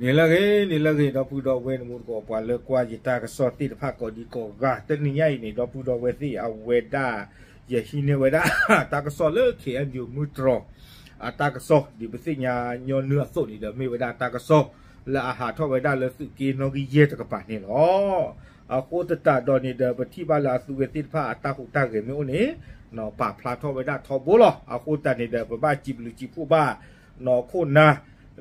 န့ၣ်လၢအဂ့ၤ န့ၣ်လၢအဂ့ၤ ဒီပုၢ်ဒီဝဲၢ် နမူတကိး ပှၤလၢကွၢ်ယတၢ်ကစီၣ်သ့ၣ်တဖၣ်ကိးဒံကိးဂၤ တနံၤညါအံၤန့ၣ် ဒီပုၢ်ဒီဝဲၢ်သ့ၣ်အဝဲဒၣ် ယဟံးန့ၢ်ဝဲဒၣ် တၢ်ကစီၣ်လၢ ခ့ၣ်အဲၣ်ယူၣ် မုၢ်တြီၤ အတၢ်ကစီၣ် ဒ်ပသ့ၣ်ညါညီနုၢ်အသိးန့ၣ်ဒီး မ့ၢ်ဝဲဒၣ်တၢ်ကစီၣ် လၢအဟးထီၣ်ဝဲဒၣ်လၢသုးက့နီၣ်ဂံၢ်ယဲၢ်တကပၤန့ၣ်လီၤ. အဃိသတးဒီးန့ၣ်ဒီး ပထံၣ်ဘၣ်လၢအသုဝဲသ့ၣ်တဖၣ်အတၢ်ဟူးတၢ်ဂဲၤမ့ၢ်အိၣ်န့ၣ် ပာ်ဖျါထီၣ်ဝဲဒၣ်ထီဘိလီၤ. အဃိသတးန့ၣ်ဒီး ပဘၣ်စံးဘျုးစံးဖှိၣ်ဘၣ် နီၢ်ခိၣ်နၢ်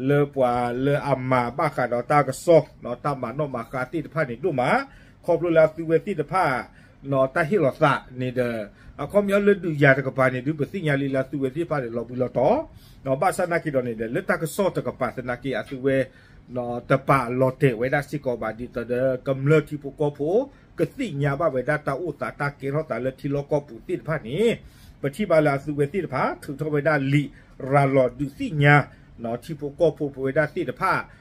လၢပှၤလၢအမၤဘၣ်ဃးဒီးတၢ်ကစီၣ် တၢ်မၤနီၣ်မၤဃါသ့ၣ်တဖၣ်န့ၣ်ဒိၣ်မး ခီဖျိလၢအသုဝဲသ့ၣ်တဖၣ် တၢ်ဟ့ၣ်လီၤသးန့ၣ်ဒီး အခီပညီလၢဒုးယၤတကပၤန့ၣ် ဒုးပသ့ၣ်ညါလံလၢအသုဝဲသ့ၣ်တဖၣ်န့ၣ် လီၤဘှံးလီၤတီၤ ဘၣ်ဆၣ်သနာ်က့ဒီးန့ၣ်ဒီး လၢတၢ်ကစီၣ်တကပၤသနာ်က့ အသုဝဲ တပာ်လီၤတဲာ်ဝဲဒၣ်စ့ၢ်ကီးဘၣ် ဒ်သိးဒီးကမျၢၢ်ထံဖိကီၢ်ဖိ ကသ့ၣ်ညါဘၣ်ဝဲဒၣ်တၢ်အိၣ်သးတၢ်ကဲထီၣ်သးလၢထံလီၢ်ကီၢ်ပူၤသ့ၣ်တဖၣ်န့ၣ် ပထံၣ်ဘၣ်လၢအသုဝဲသ့ၣ်တဖၣ် ထုးထီၣ်ဝဲဒၣ်လံာ်ရၤလီၤဒုးသ့ၣ်ညါ ထံဖိကီၢ်ဖိပဝဲဒၣ်သ့ၣ်တဖၣ်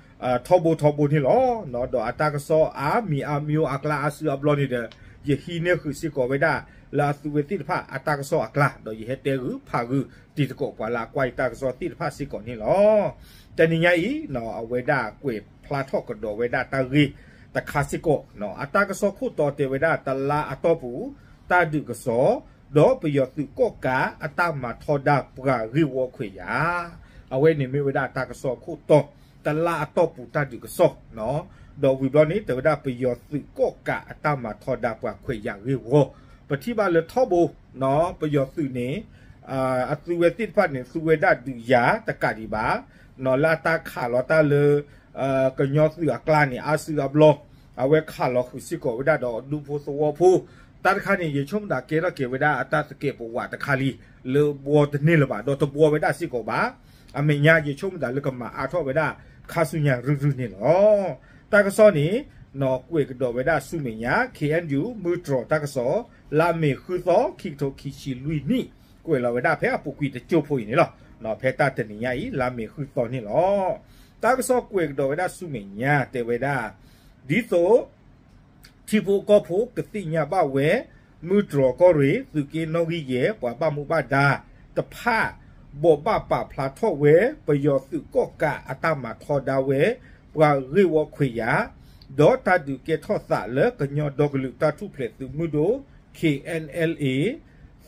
ထီဘိထီဘိန့ၣ်လီၤ. ဒီးအတၢ်ကစီၣ်အါမံၤအါမံၤအါအကျါအါစုအါဘျီန့ၣ်ဒီး ယဟံးန့ၢ်ဃုာ်စ့ၢ်ကီးဝဲဒၣ် လၢအသုဝဲသ့ၣ်တဖၣ်အတၢ်ကစီၣ်အကျါ ဒီးယဟဲတဲဂုာ်ဖးဂုာ် တံၤသကိးပှၤလၢအကွၢ်ယတၢ်ကစီၣ်သ့ၣ်တဖၣ်စ့ၢ်ကီးန့ၣ်လီၤ. တနံၤညါအံၤ အဝဲဒၣ်ကွဲးဖျါထီၣ်ကဒီးဝဲဒၣ်တၢ်ဂ့ၢ်တခါစ့ၢ်ကီး အတၢ်ကစီၣ်ခိၣ်တီတဲဝဲဒၣ် တလါအတီၢ်ပူၤ တၢ်ဒုးကစီၣ် ဒီးပယီၤသုးကီၣ်ကးအတၢ်မၤထီဒါပှၤဂ့ၢ်ဝီခွဲးယာ် အဝဲန့ၣ်မ့ၢ်ဝဲဒၣ်တၢ်ကစီၣ်ခိၣ်တီ တလါအတီၢ်ပူၤတၢ်ဒုးကစီၣ် ဒီးဝံၤဘျီန့ၣ် တဲဝဲဒၣ်ပယီၤသုးကီၣ်ကးအတၢ်မၤထီဒါပှၤခွဲးယာ်ဂ့ၢ်ဝီ ပထံၣ်ဘၣ်လၢထီဘိ ပယီၤသုးန့ၣ် အသုဝဲသ့ၣ်တဖၣ်န့ၣ် သူဝဲဒၣ်ဒုးယၤတကးဒံးဘၣ် လၢအတၢ်ခးလီၤတၢ်လၢ ကညီသုးအကျါန့ၣ် အါစုအါဘျီ အဝဲခးလီၤဃုာ်စ့ၢ်ကီးဝဲဒၣ်ဒီးဒူဖိသဝီဖိ တၢ်တခါန့ၣ် ယဆိကမိၣ်သးကဲထီၣ်က့ၤဝဲဒၣ်အတၢ်သကဲးပဝးတခါလံ လၢဘှီတန့ၢ်လၢၤဘၣ် ဒီးတဘှီဝဲဒၣ်စ့ၢ်ကီးဘၣ် အမဲာ်ညါယဆိကမိၣ်သးလၢကမၤအါထီၣ်ဝဲဒၣ် ခါဆူညါရုၢ်ရုၢ်န့ၣ်လီၤ. တၢ်ကစီၣ်န့ၣ် ကွဲးကဒီးဝဲဒၣ်ဆူမဲာ်ညါ ခ့ၣ်အဲၣ်ယူၣ် မုၢ်တြီၤတၢ်ကစီၣ် လါမ့ၤဃုသီ ခံကထိခံဆံလွံၢ်နံၣ် ကွဲးလီၤဝဲဒၣ်ဖဲအပူၤကွံာ်တစိၢ်ဖိအံၤန့ၣ်လီၤ. ဖဲတၢ်တနံၤညါအံၤ လါမ့ၤဃုသီန့ၣ်လီၤ. တၢ်ကစီၣ်ကွဲးကဒီးဝဲဒၣ်ဆူမဲာ်ညါ တဲဝဲဒၣ် ဒ်သိး ထံဖိကီၢ်ဖိကသ့ၣ်ညါဘၣ်ဝဲ မုၢ်တြီၤကီၢ်ရ့ၣ် သုးက့နီၣ်ဂံၢ်ယဲၢ် ပှၤဘၣ်မူဘၣ်ဒါတဖၣ် ဘိးဘၣ်ပာ်ဖျါထီၣ်ဝဲ ပယီၤသုးကီၣ်ကးအတၢ်မၤထီဒါဝဲ ပှၤဂ့ၢ်ဝီခွဲးယာ် ဒီးတၢ်ဒုးကဲထီၣ်သးလၢကညီဒီကလုာ်တၢ်ထူၣ်ဖျဲးသုးမုၢ်ဒိၣ် ခ့ၣ်အဲၣ်အဲၣ်လ်အ့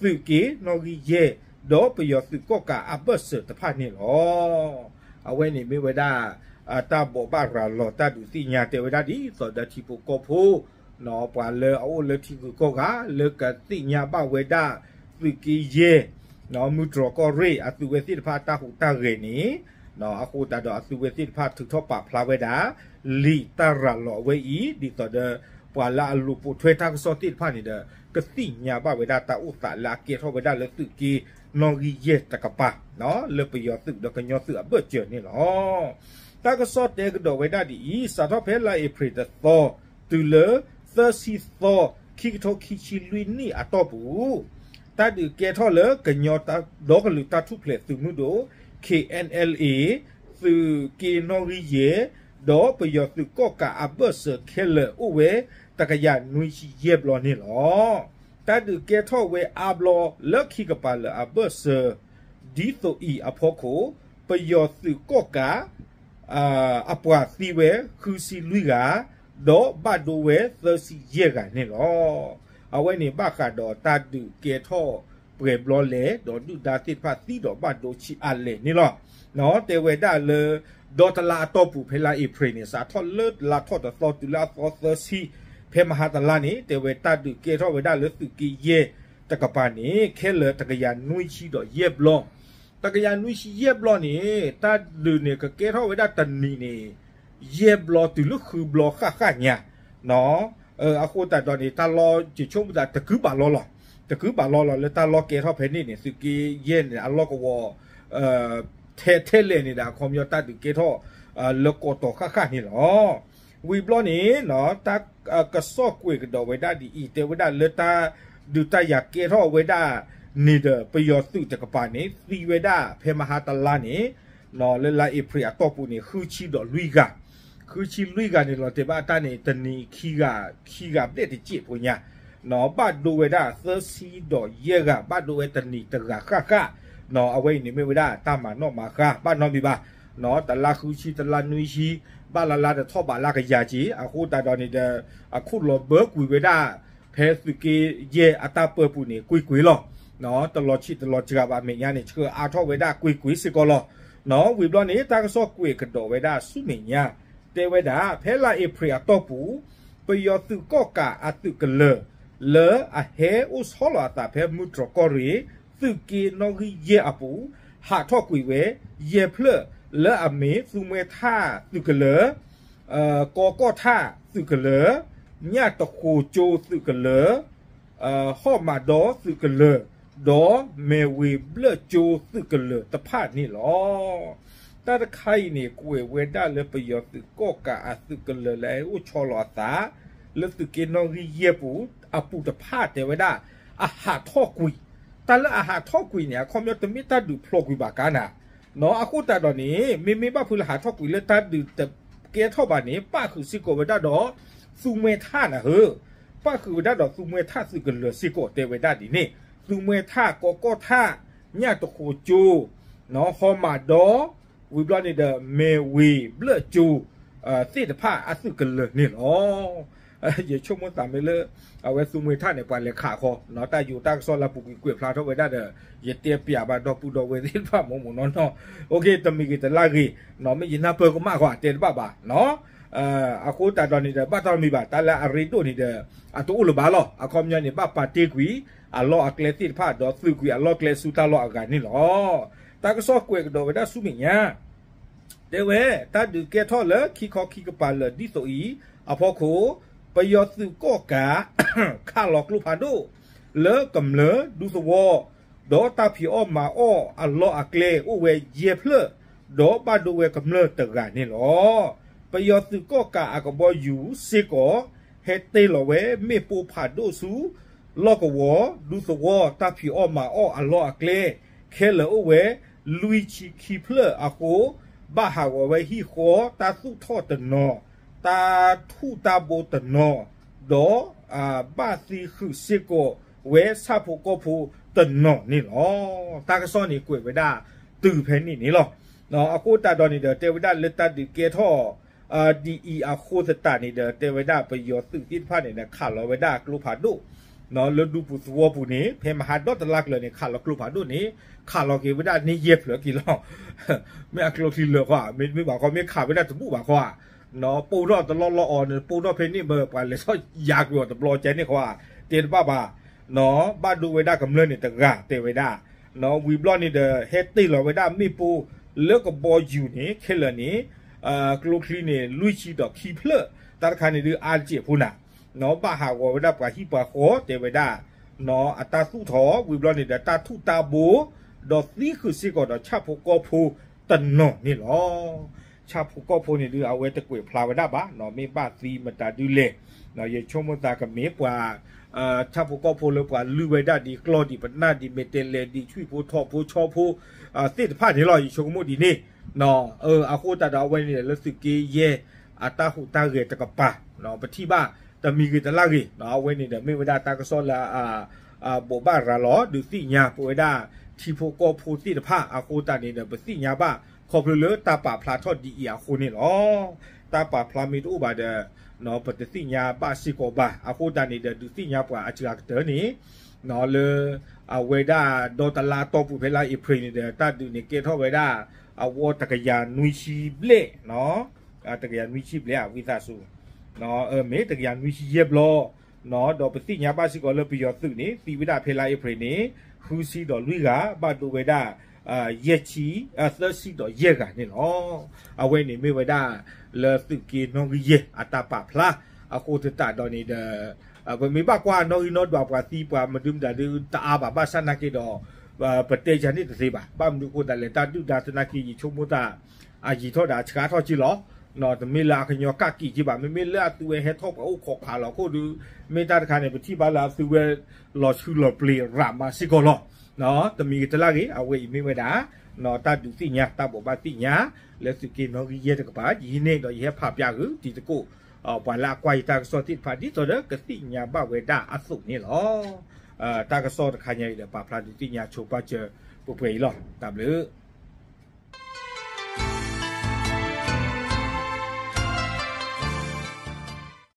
သုးက့နီၣ်ဂံၢ်ယဲၢ် ဒီးပယီၤသုးကီၣ်ကးအဘၢၣ်စၢၤတဖၣ်န့ၣ်လီၤ. အဝဲန့ၣ်မ့ၢ်ဝဲဒၣ် တၢ်ဘိးဘၣ်ရၤလီၤတၢ်ဒုးသ့ၣ်ညါတဲဝဲဒၣ်ဒ်သိးဒီးထံဖိကီၢ်ဖိ ပှၤလၢအအိၣ်လၢထံဂုၤကီၢ်ဂၤ လၢကသ့ၣ်ညါဘၣ်ဝဲဒၣ် သုးက့ယဲၢ် မုၢ်တြီၤကီၢ်ရ့ၣ် အသုဝဲသ့ၣ်တဖၣ်တၢ်ဟူးတၢ်ဂဲၤန့ၣ် အဃိသတးဒီးအသုဝဲသ့ၣ်တဖၣ်ထုးထီၣ်ပာ်ဖျါဝဲဒၣ် လံာ်တၢ်ရၤလီၤအဝဲအံၤ ဒ်သိးဒီး ပှၤလၢအလိာ်ပိာ်ထွဲတၢ်ကစီၣ်သ့ၣ်တဖၣ်န့ၣ်ဒီး ကသ့ၣ်ညါဘၣ်ဝဲဒၣ်တၢ်အိၣ်သးလၢအကဲထီၣ်ဝဲဒၣ်လၢသုးက့နီၣ်ဂံၢ်ယဲၢ်တကပၤ လၢပယီၤသုးဒီးကညီသုးအဘၢၣ်စၢၤန့ၣ်လီၤ. တၢ်ကစီၣ်တဲကဒီးဝဲဒၣ်ဒ်အံၤ စးထီၣ်ဖဲလါအ့ဖြ့ၣ်တသီ တုၤလၢ သၢဆံသီ ခံကထိခံဆံလွံၢ်နံၣ်အတီၢ်ပူၤ တၢ်ဒုးကဲထီၣ်လၢကညီဒီကလုာ်တၢ်ထူၣ်ဖျဲးသုးမုၢ်ဒိၣ် ခ့ၣ်အဲၣ်အဲၣ်လ်အ့ သုးက့နီၣ်ဂံၢ်ယဲၢ် ဒီးပယီၤသုးကီၣ်ကးအဘၢၣ်စၢၤခဲလၢာ်အိၣ်ဝဲ တကယၤနွံဆံယဲၢ်ဘျီန့ၣ်လီၤ. တၢ်ဒုးကဲထီၣ်ဝဲအါဘျီလၢခံကပၤလၢအဘၢၣ်စၢၤ ဒ်သိးအံၤအဖီခိၣ် ပယီၤသုးကီၣ်ကး အပှၤသံဝဲဃုဆံလွံၢ်ဂၤ ဒီးဘၣ်ဒိဝဲသၢဆံယဲၢ်ဂၤန့ၣ်လီၤ. အဝဲန့ၣ်ဘၣ်ဃးဒီးတၢ်ဒုးကဲထီၣ်ပှဲၤဘျီလဲၣ် ဒီးဒုၣ်ဒါသ့ၣ်တဖၣ်သံဒီးဘၣ်ဒိဆံးအါလဲၣ်န့ၣ်လီၤ. တဲဝဲဒၣ်လၢ ဒီတလါအတီၢ်ပူၤဖဲလါအ့ဖြ့ၣ်န့ၣ် စးထီၣ်လၢလါထီၣ်တသီတုၤလၢအသီသၢဆံ ဖဲမဟါတလါန့ၣ် တဲဝဲတၢ်ဒုးကဲထီၣ်ဝဲဒၣ်လၢသုးက့ယဲၢ်တကပၤန့ၣ် ခဲလၢာ်တကယၤနွံဆံဒီးယဲၢ်ဘျီ တကယၤနွံဆံယဲၢ်ဘျီန့ၣ် တၢ်ဒုးန့ၣ် ကကဲထီၣ်ဝဲဒၣ်တနံၤန့ၣ် ယဲၢ်ဘျီတုၤလၢဃုဘျီဃၣ်ဃၣ်ညါ အဃိသတးဒီးန့ၣ် တၢ်လီၢ်ယဆိကမိၣ်သးတကုဘၣ်လီၤလီၤ, တကုဘၣ်လီၤလီၤလၢတၢ်လီၢ်ကဲထီၣ်ဖဲန့ၣ်န့ၣ် သုးက့ယဲၢ်န့ၣ် အလီၢ်ကဝီၤ ထဲထဲလဲၣ်န့ၣ်ဒီး အခီပညီတၢ်ဒုးကဲထီၣ် လၢကီၢ်တီၤဃၣ်ဃၣ်န့ၣ်လီၤ. ဝံၤဘျီန့ၣ် တၢ်ကစီၣ်ကွဲးကဒီးဝဲဒၣ်ဒ်အံၤ တဲဝဲဒၣ်လၢတၢ်ဒုးတၢ်ယၤကဲထီၣ်ဝဲဒၣ်န့ၣ်ဒီး ပယီၤသုးတကပၤန့ၣ် သံဝဲဒၣ်ဖဲမဟါတလါန့ၣ် လၢလါအ့ဖြ့ၣ်အတီၢ်ပူၤန့ၣ် ဃုဆံဒီးလွံၢ်ဂၤ, ဃုဆံလွံၢ်ဂၤန့ၣ်လီၤတဲာ်ဘၣ်တၢ်န့ၣ် တနံၤခံဂၤ ခံဂၤဘျဲၣ်တစဲးဖိညါ, ဘၣ်ဒိဝဲဒၣ်သၢဆံဒီးယဲၢ်ဂၤ ဘၣ်ဒိဝဲတနံၤတဂၤဃၣ်ဃၣ်, အဝဲအံၤန့ၣ်မ့ၢ်ဝဲဒၣ်တၢ်မၤနီၣ်မၤဃါ ဘၣ်နီတမံၤဘၣ်, တလါဃုဆံ တလါနွံဆံ ဘၣ်လါလါဒီးထီၣ်ဘးလၢကယၤက့ၤ အဃိသတးဒီးန့ၣ်ဒီး အခိၣ်လီၤဘၢကွံာ်ဝဲဒၣ် ဖဲသုးက့ယဲၢ်အတၢ်ပၢပူၤန့ၣ် ကွ့ၢ်ကွ့ၢ်လီၤ. တလီၤဆံးတလီၤစှၤဘၣ် မဲာ်ညါန့ၣ် ဆှၢအါထီၣ်ဝဲဒၣ်ကွ့ၢ်ကွ့ၢ်စ့ၢ်ကီးလီၤ. ဝံၤဘျီန့ၣ် တၢ်ကစီၣ်ကွဲးကဒီးဝဲဒၣ်ဆူမဲာ်ညါ တဲဝဲဒၣ် ဖဲလါအ့ဖြ့ၣ်အတီၢ်ပူၤ ပယီၤသုးကီၣ်ကးအသုးကလၢၤ လၢအဟဲအိၣ်ဆီလီၤအသးဖဲမုၢ်တြီၤကီၢ်ရ့ၣ် သုးက့နီၣ်ဂံၢ်ယဲၢ်အပူၤ ဟးထီၣ်ကွံာ်ဝဲ ယဲၢ်ဖျၢၣ် လၢအမ့ၢ်သူမှဲထၣ်သုးကလၢၤ, ကီကီၢ်ထၣ်သုးကလၢၤ, ညၣ်တဃိကၠိသုးကလၢၤ, ဟီၣ်မးဒီသုးကလၢၤ, ဒီးမဲၢ်ဝ့ၤဘျၢၣ်ကၠိသုးကလၢၤတဖၣ်န့ၣ်လီၤ. တၢ်တခါအံၤန့ၣ် ကွဲးဝဲဒၣ်လၢပယီၤသုးကီၣ်ကးအသုးကလၢၤလၢအအိၣ်ဆီလီၤအသး လၢသုးက့နီၣ်ဂံၢ်ယဲၢ်ပူၤ အပူၤတဖၣ်တဲဝဲဒၣ် အဟးထီၣ်ကွံာ်, တၢ်လၢအဟးထီၣ်ကွံာ်န့ၣ် အခီပညီတမ့ၢ်တၢ်ဒုးဖျိးကွံာ်ဘၣ်ကါနၤ, အဃိသတးဒီးန့ၣ် မ့မ့ၢ်ဘၣ်ဖုးလၢဟးထီၣ်ကွံာ်လၢတၢ်ဒုးတကဲထီၣ်ဘၣ်န့ၣ် ပၣ်ဃုာ်စ့ၢ်ကီးဝဲဒၣ်ဒီး သူမှဲထၣ်နၤဧၢ, ပၣ်ဃုာ်ဝဲဒၣ်ဒီးသူမှဲထၣ်သုးကလၢၤစ့ၢ်ကီးတဲဝဲဒၣ်ဒ်န့ၣ်, သူမှဲထၣ် ကီကီၢ်ထၣ်, ညၣ်တဃိကၠိ, ဟီၣ်မးဒီ ဝံၤဘျီန့ၣ်ဒီး မဲၢ်ဝ့ၤဘျၢၣ်ကၠိ သ့ၣ်တဖၣ်အသုးကလၢၤန့ၣ်လီၤ. ယဆိကမိၣ်သးမ့ၢ်လၢ အဝဲသူမှဲထၣ်န့ၣ် ပှၤလဲၤခးဃီ, တၢ်ယိၤတၢ်ကစီၣ်လၢပူၤကွံာ်ကွဲးဖျါထီၣ်ဝဲဒၣ်ဒီး ယတဲပျးဘၣ်ဒီပုၢ်ဒီဝဲၢ်သ့ၣ်တဖၣ်မိၢ်မိၢ်နီၢ်နီၢ်, တမံၤဂ့ၤတလၢ်ဂ့ၤ, မ့ၢ်ယနၢ်ပၢၢ်ကမၣ်ဃီတဲတဘၣ်ဘၣ် အဃိသတးဒီးန့ၣ်ဒီး ဘၣ်တၢ်မံၤဘၣ် တၢ်လၢအရ့ဒိၣ်န့ၣ်ဒီး အတအိၣ်လၢၤဘၣ်လီၤ. အခီပညီန့ၣ် ဘၣ်ပာ်တ့ၢ်ကွံာ် အလီၢ်အကျဲသ့ၣ်တဖၣ် ဒီးသုးကွံာ်အလီၢ်ကျဲဆူတၢ်လီၢ်အဂၤန့ၣ်လီၤ. တၢ်ကစီၣ်ကွဲးကဒီးဝဲဒၣ်ဆူမဲာ်ညါ တဲဝဲ တၢ်ဒုးကဲထီၣ်လၢခံခီခံကပၤလၢာ်ဒ်သိးအံၤအဖီခိၣ်, ပယီၤသုးကီၣ်ကး ခးလီၤကျိဖးဒိၣ် လၢကမျၢၢ်ဒူသဝီ ဒီးတၢ်ဖံးအီၣ်မၤအီၣ်အလီၢ်အကျဲအိၣ်ဝဲယဲၢ်ဖျၢၣ်, ဒီးဘၣ်ဒိဝဲကမျၢၢ်တဂၤန့ၣ်လီၤ. ပယီၤသုးကီၣ်ကးအကဘီယူၤစ့ၢ်ကီး ဟဲတ့ၢ်လီၤဝဲမ့ၣ်ပိၢ်ဖးဒိၣ်ဆူ လီၢ်ကဝီၤ ဒူသဝီ တၢ်ဖံးအီၣ်မၤအီၣ်အလီၢ်အကျဲ ခဲလၢာ်အိၣ်ဝဲ လွံၢ်ဆံခံဖျၢၣ်အဃိ, ဘၣ်ဟးဂီၤဝဲဟံၣ်ဃီ တၢ်သူၣ်ထီၣ်တနီၤ, တၢ်ထူၣ်တၢ်ဘိတနီၤ, ဒီး ဘၣ်သံဃုာ်စ့ၢ်ကီးဝဲဆၣ်ဖိကီၢ်ဖိတနီၤန့ၣ်လီၤ. တၢ်ကစီၣ်န့ၣ်ကွဲးဝဲဒၣ်တုၤဖဲန့ၣ်န့ၣ်လီၤ. အဃိသတးဒီးန့ၣ်ဒီး တဲဝဲဒၣ်လၢတၢ်ဒုးကဲထီၣ် ဒ်အံၤအဃိသတးန့ၣ်ဒီး တဲဝဲဒၣ်ပယီၤသုးသ့ၣ်တဖၣ်န့ၣ်ဒီး ခးလီၤဝဲဒၣ်ကျိဖးဒိၣ် လၢဒူပူၤသဝီပူၤန့ၣ် ဖဲမဟါဒီတလါကျၢၤန့ၣ် ခးလီၤကျိဖးဒိၣ်န့ၣ် ခးလီၤက့ၤဝဲဒၣ်န့ၢ်ယဲၢ်ဖျၢၣ်က့ၤလီၤ. မ့ၢ်အကျိချံလၢာ်ဃီဧါ, မ့တမ့ၢ်ဘၣ်ဃီ မ့ၢ်ခးဝဲဒၣ်တဘူၣ်ဘၣ်ဃီဧါ, ပိၢ်ထီၣ်တလီၢ်လီၢ်အီၤန့ၣ် ပိၢ်ထီၣ်ဖဲန့ၣ်မ့ၢ် ပှၤလဲၤထီၣ်ယါကွံာ်အီၤတဘျီကဲန့ၣ်ဃီဧါ, တဲတဘၣ်ဘၣ်, ဘၣ်ဒိဝဲဒၣ်ကမျၢၢ်န့ၣ်တဂၤတဲဝဲဒၣ်, ဝံၤဘျီန့ၣ်ဒီး ဟဲတ့ၢ်လီၤဝဲဒၣ်မ့ၣ်ပိၢ်လၢကဘီယူၤန့ၣ် ခဲလၢာ်န့ၣ် ကျိချံန့ၣ် လွံၢ်ဆံဒီးခံဖျၢၣ်, တၢ်တခါန့ၣ်ဒုးအါတစဲးဖိနၤ, ဘၣ်ဟးဂီၤဝဲဒၣ်ပှၤဟံၣ်ပှၤဃီတဲဝဲဒၣ်, အတၢ်သူၣ်ထီၣ် ဝံၤဘျီန့ၣ်ဒီးတၢ်ထူၣ်တၢ်ဘိ, ဒီးသံဃုာ်စ့ၢ်ကီးဒီးဆၣ်ဖိကီၢ်ဖိတနီၤန့ၣ်လီၤ. ဆၣ်ဖိကီၢ်ဖိန့ၣ်ဒုး အဝဲတကွဲးဖျါဝဲဒၣ်ဘၣ်, မ့ၢ်ဘၣ်သံမတၤဒုလဲၣ်, ယဆိကမိၣ်သးကမ့ၢ်ပှၤ ဆၣ်ဖိကီၢ်ဖိလၢပှၤလုၢ်ဝဲဒၣ်ဒ်ကျီၢ်ဒ်ပနၢ်ဒ်မဲာ်တဲးလဲးဒ်ဆွံၣ်ဖိထိးဖိဆီဖိ သ့ၣ်တဖၣ်န့ၣ်လီၤ. ယဆိကမိၣ်ဒ်န့ၣ်, အဃိသတးဒီးအဝဲန့ၣ်ဒီးလၢသုးက့ယဲၢ်အတၢ်ဟူးတၢ်ဂဲၤတကပၤ, ပထံၣ်ဘၣ်တမံၤဂ့ၤတလၢ်ဂ့ၤ, အဝဲန့ၣ်ဒီးမ့ၢ်ဝဲဒၣ်တၢ်ကစီၣ်လၢ ဘိးဘၣ်ရၤလီၤ ဒုးသ့ၣ်ညါပဝဲဒၣ် ထံဖိကီၢ်ဖိသ့ၣ်တဖၣ်အဃိသတးန့ၣ်ဒီး ပသ့ၣ်ညါဘၣ် ခီဖျိလၢတၢ်ပာ်ဖျါထီၣ်ဒ်အံၤအဃိန့ၣ်လီၤ. တၢ်ပာ်ဖျါမ့ၢ်တအိၣ်ဘၣ်ဒီး ပတသ့ၣ်ညါဘၣ်စ့ၢ်ကီးဘၣ်. အဃိသတးန့ၣ်ဒီး ဒုးသ့ၣ်ညါပှၤအစှၤကတၢၢ်န့ၣ် လၢ အဝဲဒၣ်ဒီတလါတီၢ်ပူၤဖဲလါအ့ဖြ့ၣ်န့ၣ်ဒီး တၢ်ဒုးန့ၣ်ကဲထီၣ်ဝဲဒၣ် အဝီတကယၤနွံဆံဘျဲၣ်, တကယၤနွံဆံဘျဲၣ် ဝံသးစူၤ မ့ၢ်တကယၤနွံဆံယဲၢ်ဘျီ, ဒီးပသ့ၣ်ညါဘၣ်စ့ၢ်ကီးလၢပယီၤသုးန့ၣ် သံဝဲဒၣ်ဖဲလါအ့ဖြ့ၣ်န့ၣ် ဃုဆံဒီးလွံၢ်ဂၤ, ဘၣ်ဒိဝဲဒၣ် ယဲၢ်ဆံ, သၢဆံဒီးယဲၢ်ဂၤန့ၣ်လီၤ. အဝဲန့ၣ်မ့ၢ်ဝဲဒၣ်လၢသုးက့နီၣ်ဂံၢ်ယဲၢ်အတၢ်ပာ်ဖျါ, အဃိသတးဒီးန့ၣ်ဒီး ပမ့ၢ်ဘၣ်ကွၢ်နီၣ်ဂံၢ်နီၣ်ဒွးပှၤသံပှၤမနုၤမတၤဒုးတအါဘၣ် ဘၣ်ဆၣ်နာ်က့ဒီး ပတဲယၤန့ၣ်တသ့ဘၣ်. ဘၣ်မနုၤအဃိသတးလဲၣ် တၢ်ဒုၣ်ဒါသနာ်က့ ယဆိကမိၣ်သး အယံာ်ထီၣ်ဒီးအဆှးထီၣ်က့လီၤ. တမ့ၢ်လၢအခီပညီကးက့ၤက့ဘၣ်, မ့မ့ၢ်လၢအသုဝဲဟဲထီၣ်ပှၤအိၣ်ခိးခးလီၤခိၣ်ဒုး မ့ၢ်တၢ်တခါန့ၣ် ပထံၣ်ဘၣ်လၢအသုဝဲလီၤဆူလီၤပျ့ၤရးမးစ့ၢ်ကီးလီၤ. တမံၤဂ့ၤတလၢ်ဂ့ၤ အဝဲအံၤမ့ၢ်ဝဲဒၣ် တၢ်ဒုးသ့ၣ်ညါ တၢ်ဘိးဘၣ်သ့ၣ်ညါ လၢသုးက့နီၣ်ဂံၢ်ယဲၢ်တကပၤ ယဟံးန့ၢ်ဒီးယဟဲဖးပျးဂုာ်တံၤသကိး ပှၤလၢအကွၢ်ယတၢ်ကစီၣ်သ့ၣ်တဖၣ် ဒ်သိးဒီးကသ့ၣ်ညါဘၣ်ဝဲဒၣ်အသိးန့ၣ်လီၤ. တၢ်ကစီၣ်တခါညါအံၤဒီး ပာ်ဖျါဒုးသ့ၣ်ညါဆိပာ်စၢၤပှဲၤပှဲၤအံၤလီၤ. တၢ်ဘျုး